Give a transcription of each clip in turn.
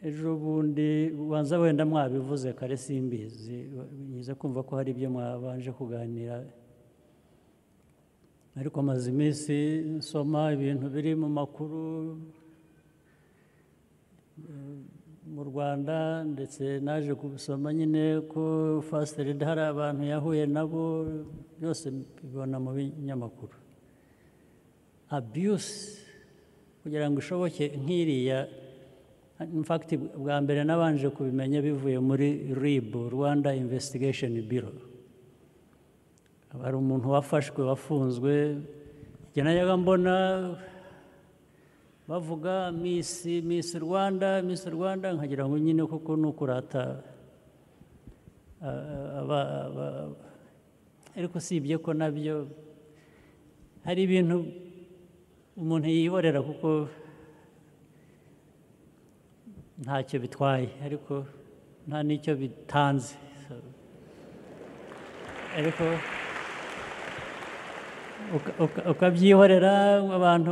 Ejo bundi ubanza wenda mwabivuze kare simbizi, nyize kumva ko hari ibyo mwabanje kuganira, ariko maze iminsi nsoma ibintu biri mu makuru mu Rwanda, ndetse naje kubisoma nyine ko First Lady hari abantu yahuye nabo, byose bibona mu binyamakuru. Abuse kugira ngo ishoboke nk'iriya, in fact bwa mbere nabanje kubimenya bivuye muri RIB, Rwanda Investigation Bureau. Hari umuntu wafashwe wafunzwe, njye najyaga mbona bavuga Miss Rwanda, Miss Rwanda, nkagira ngo nyine koko nukurata, ariko sibye ko nabyo hari ibintu umuntu yihorera kuko ntacyo bitwaye, ariko nta n'icyo bitanze, ariko ukabyihorera abantu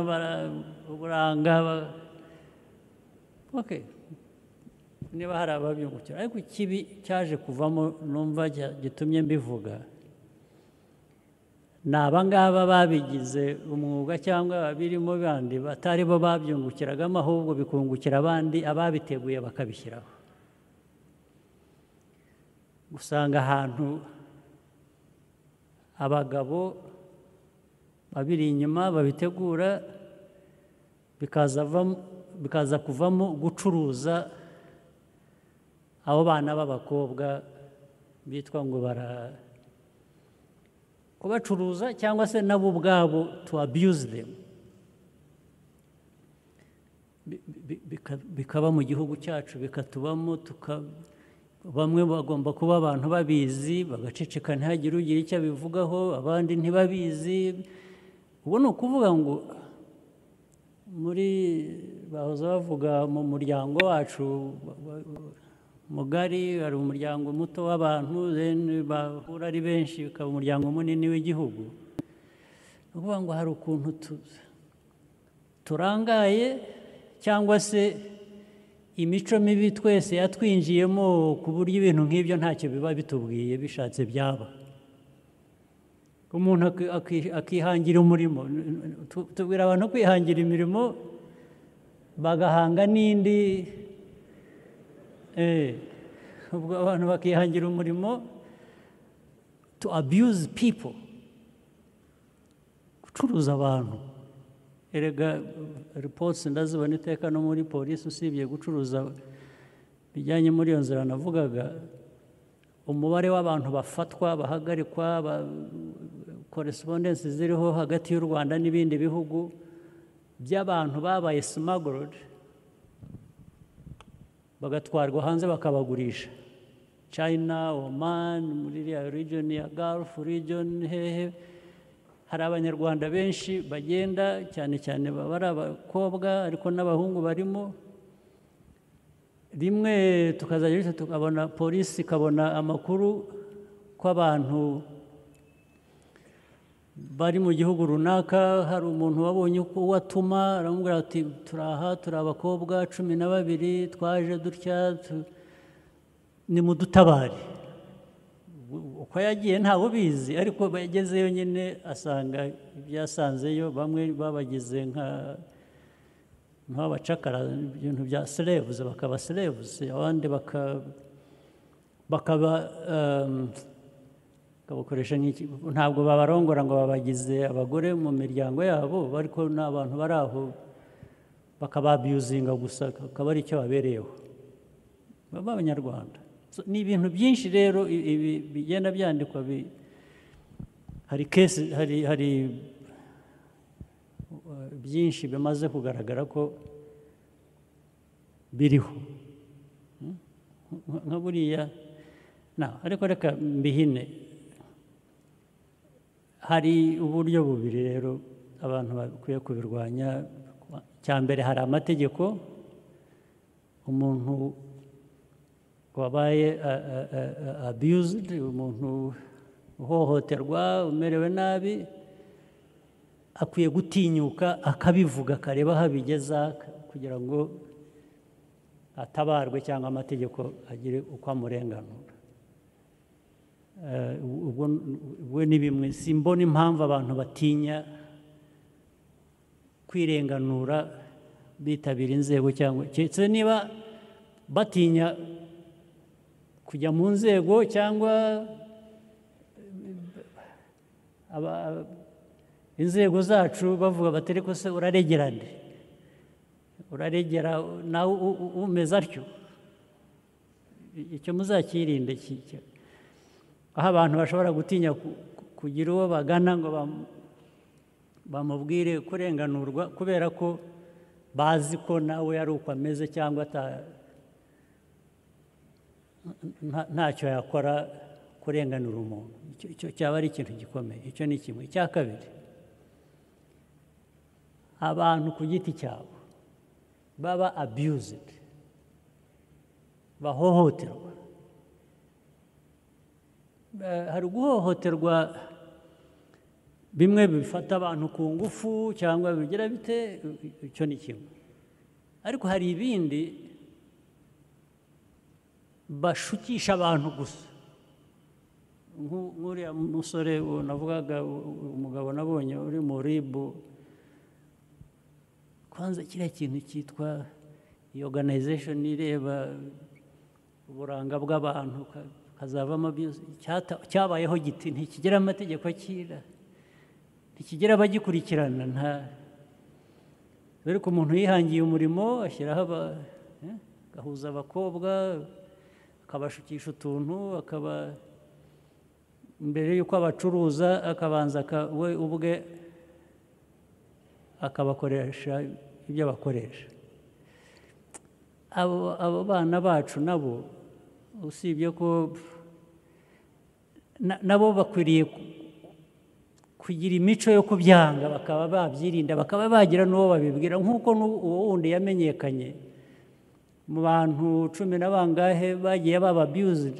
uburanga, okay, niba hari ababyungukira. Ariko ikibi cyaje kuvamo numva gitumye mbivuga ni abangaba babigize umwuga cyangwa abirimo bandi batari bo babyungukiragamo, ahubwo bikungukira abandi ababiteguye bakabishyiraho. Usanga ahantu abagabo babiri inyuma babitegura, bikaza kuvamo gucuruza abo bana b'abakobwa bitwa ngo bara kubacuruza, cyangwa se nabo ubwabo to abuse them, bikaba mu gihugu cyacu, bikatubamo. Bamwe bagomba kuba abantu babizi bagaceceka ntihagire ugira icyo abivugaho, abandi ntibabizi. Ubu ni ukuvuga ngo muri bahoze bavuga mu muryango wacu mugari, hari umuryango muto w'abantu bahura ari benshi bikaba umuryango munini w'igihugu. Ni ukuvuga ngo hari ukuntu turangaye cyangwa se imico mibi twese yatwinjiyemo ku buryo ibintu nk'ibyo ntacyo biba bitubwiye, bishatse byaba. Umuntu akihangira umurimo, tubwira abantu kwihangira imirimo bagahanga n'indi, ubwo abantu bakihangira umurimo to abuse people, gucuruza abantu. Erega reports ndazibona iteka no muri polisi, usibye gucuruza bijyanye muri iyo nzira navugaga, umubare w'abantu bafatwa bahagarikwa, correspondence ziriho hagati y'u Rwanda n'ibindi bihugu by'abantu babaye smuggled bagatwarwa hanze bakabagurisha, China, Oman, muri iriya region ya Gulf region, hehe, hari abanyarwanda benshi bagenda, cyane cyane baba ari abakobwa ariko n'abahungu barimo. Rimwe tukazajya tukabona polisi ikabona amakuru ko abantu bari mu gihugu runaka, hari umuntu wabonye uwo atuma aramubwira ati turaha, turi abakobwa 12 twaje dutya, nimudutabare. Uko yagiye ntawe ubizi, ariko yagezeyo nyine asanga ibyo yasanzeyo, bamwe babagize nk'abacakara, ibintu bya slaves, bakaba slaves, abandi bakaba bakoresha nk'iki, ntabwo babarongora ngo babagize abagore mu miryango yabo, ariko n'abantu bari aho bakababuzinga gusa, akaba ari icyo babereyeho baba abanyarwanda. Ni ibintu byinshi rero ibi bigenda byandikwa, hari case, hari byinshi bimaze kugaragara ko biriho nka buriya. Ariko reka mbihine, hari uburyo bubiri rero abantu bakwiye kubirwanya. Cya mbere, hari amategeko, umuntu wabaye abused, umuntu uhohoterwa umerewe nabi akwiye gutinyuka akabivuga, akareba aho abigeza kugira ngo atabarwe cyangwa amategeko agire uko amurenganura. Ubwo ni bimwe simbona impamvu abantu batinya kwirenganura bitabira inzego, cyangwa keretse niba batinya kujya mu nzego cyangwa inzego zacu bavuga batari ko se uraregerane, uraregera nawe umeze atyo. Icyo muzakirinde, aho abantu bashobora gutinya kugira uwo bagana ngo bamubwire kurenganurwa kubera ko bazi ko nawe ari uko ameze cyangwa ntacyo yakora kurenganura umuntu. Icyo cyaba ari ikintu gikomeye. Icyo ni kimwe. Icya kabiri, abantu ku giti cyabo baba abused, bahohoterwa. Hari guhohoterwa bimwe bifata abantu ku ngufu cyangwa bigira bite, icyo ni kimwe. Ariko hari ibindi bashukisha abantu gusa. Nk'uriya musore navugaga, umugabo nabonye uri mu RIB, kwanza kiriya kintu cyitwa iyo organization ireba uburanga bw'abantu kazavamo cyabayeho giti, ntikigera amategeko akira, ntikigera abagikurikirana. Nta ariko umuntu yihangiye umurimo ashyiraho agahuza abakobwa akabashukisha utuntu, akaba mbere yuko abacuruza akabanza we ubwe akabakoresha ibyo bakoresha. Abo bana bacu nabo usibye ko nabo bakwiriye kugira imico yo kubyanga, bakaba babyirinda, bakaba bagira n'uwo babibwira, nk'uko uwo wundi yamenyekanye mu bantu 10 na bangahe bagiye baba abused,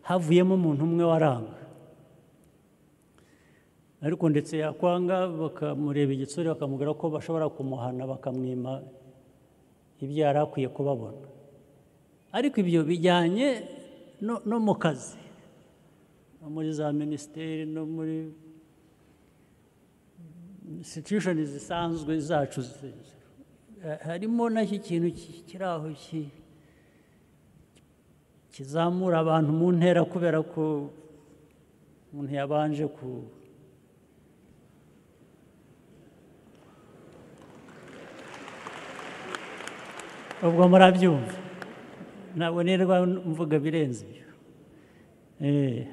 havuyemo umuntu umwe waranga. Ariko ndetse yakwanga bakamureba igitsure, bakamubwira ko bashobora kumuhana bakamwima ibyo yari akwiye kubabona. Ariko ibyo bijyanye no mu kazi, no muri za minisiteri, no muri institution zisanzwe zacu, harimo nacyo ikintu kiri aho kizamura abantu mu ntera kubera ko umuntu yabanje ku ubwo murabyumva. Ntabwo nirwa mvuga birenze ibyo.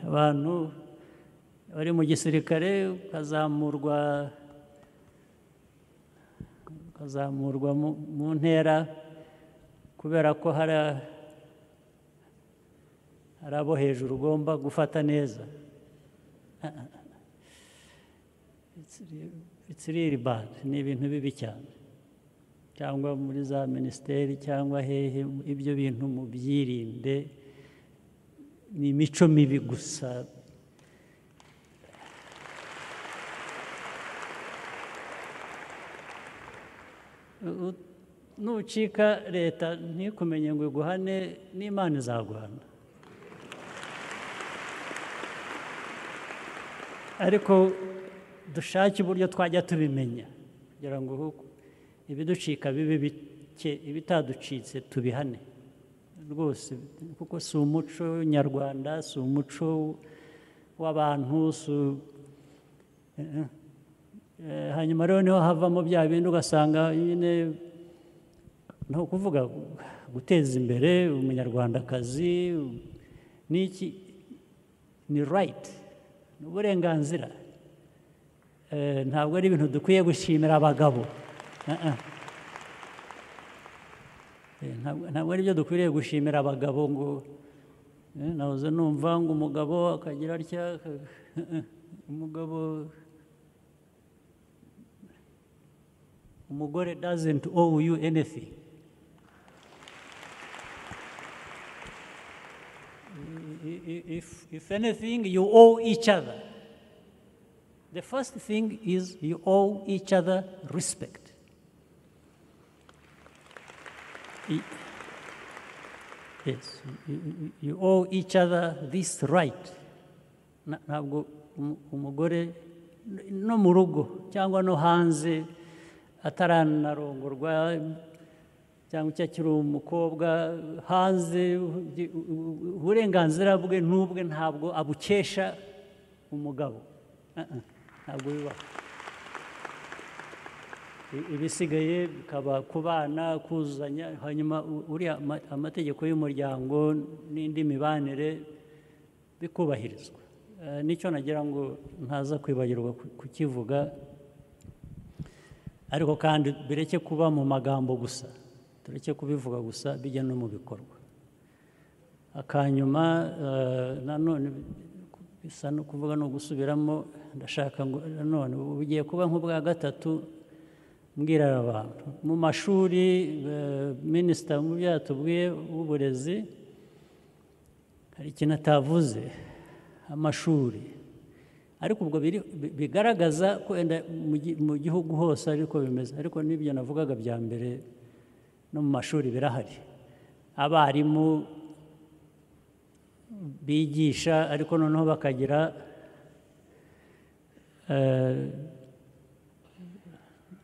Abantu bari mu gisirikare ukazamurwa mu ntera kubera ko hari abo hejuru ugomba gufata neza. It's really bad, ni ibintu bibi cyane. Cyangwa muri za minisiteri cyangwa hehe, ibyo bintu mubyirinde, ni imico mibi gusa. Nucika leta ntikumenye ngo iguhane, n'Imana izaguhana. Ariko dushake uburyo twajya tubimenya kugira ngo ibiducika bibe bike, ibitaducitse tubihane rwose, kuko si umuco nyarwanda, si umuco w'abantu. Hanyuma rero niho havamo bya bindi ugasanga nyine no kuvuga guteza imbere umunyarwandakazi n'iki ni right, ni uburenganzira. Ntabwo ari ibintu dukwiye gushimira abagabo. Ntabwo ari byo dukwiriye gushimira abagabo ngo nahoze numva ngo umugabo akagira atya, umugabo umugore doesn't owe you anything. If anything, you owe each other. The first thing is you owe each other respect. Yes, you owe each other this right. Ntabwo umugore no mu rugo cyangwa no hanze ataranarongorwa cyangwa icyo akiri umukobwa hanze, uburenganzira bwe n'ubwe ntabwo abukesha umugabo. Ntabwo bibaho. Ibisigaye bikaba ku bana kuzuzanya, hanyuma uriya amategeko y'umuryango n'indi mibanire bikubahirizwa. Nicyo nagira ngo ntaza kwibagirwa kukivuga, ariko kandi bireke kuba mu magambo gusa, tureke kubivuga gusa, bijya no mu bikorwa. Akanyuma nanone bisa no kuvuga no gusubiramo, ndashaka ngo nanone ugiye kuba nk'ubwa gatatu mbwira abantu mu mashuri. Minisita mu byo yatubwiye w'uburezi hari ikintu atavuze, amashuri, ariko ubwo bigaragaza ko wenda mu gihugu hose ariko bimeze, ariko n'ibyo navugaga bya mbere no mu mashuri birahari. Abarimu bigisha, ariko noneho bakagira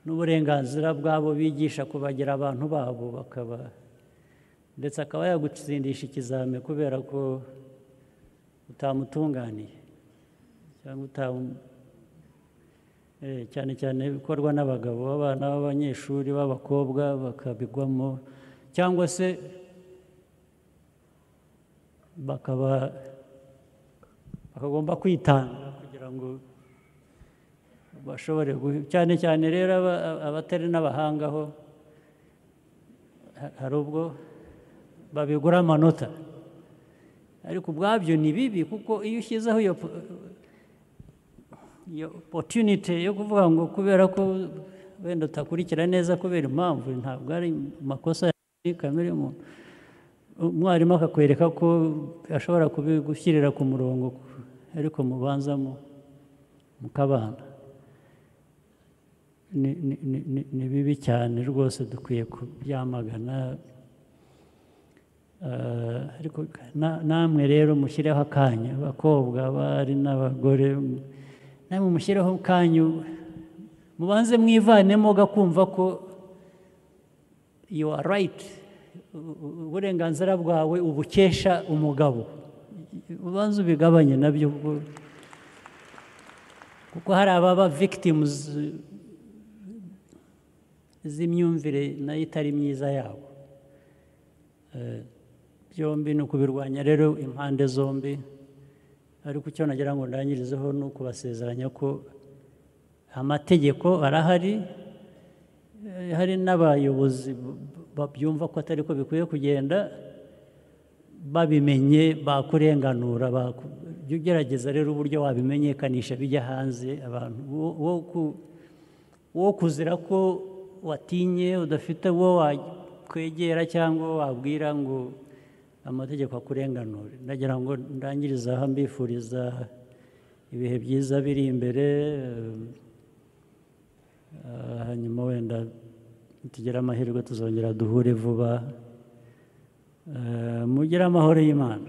n'uburenganzira bwabo bigisha kubagira abantu babo, bakaba ndetse akaba yagutsindisha ikizame kubera ko utamutunganiye cyangwa cyane cyane bikorwa n'abagabo, abana b'abanyeshuri b'abakobwa bakabigwamo, cyangwa se bakaba bakagomba kwitanga kugira ngo bashobore, cyane cyane rero abatari n'abahanga ho hari ubwo babigura amanota, ariko ubwabyo ni bibi, kuko iyo ushyizeho iyo opportunity yo kuvuga ngo kubera ko wenda utakurikira neza kubera impamvu, ntabwo ari amakosa ya kamere y'umuntu, umwarimu akakwereka ko ashobora kubigushyirira ku murongo, ariko mubanza mukabana. Ni bibi cyane rwose, dukwiye kubyamagana. Ariko namwe rero mushyireho akanya, abakobwa, abari n'abagore, namwe mushyireho akanyu, mubanze mwivanemo gakumva ko you are right, uburenganzira bwawe ubukesha umugabo, ubanze ubigabanye nabyo, kuko hari ababa victims z'imyumvire nayo itari myiza yabo. Byombi ni ukubirwanya rero impande zombi, ariko icyo nagira ngo ndangirizeho ni ukubasezeranya ko amategeko arahari, hari n'abayobozi babyumva ko atari ko bikwiye kugenda, babimenye bakurenganura. Jya ugerageza rero uburyo wabimenyekanisha bijya hanze, abantu wo kuzira ko watinye udafite uwo wakwegera cyangwa wabwira ngo amategeko akurenganure. Ndagira ngo ndangirize aha mbifuriza ibihe byiza biri imbere, hanyuma wenda tugire amahirwe tuzongera duhure vuba. Mugire amahoro y'Imana.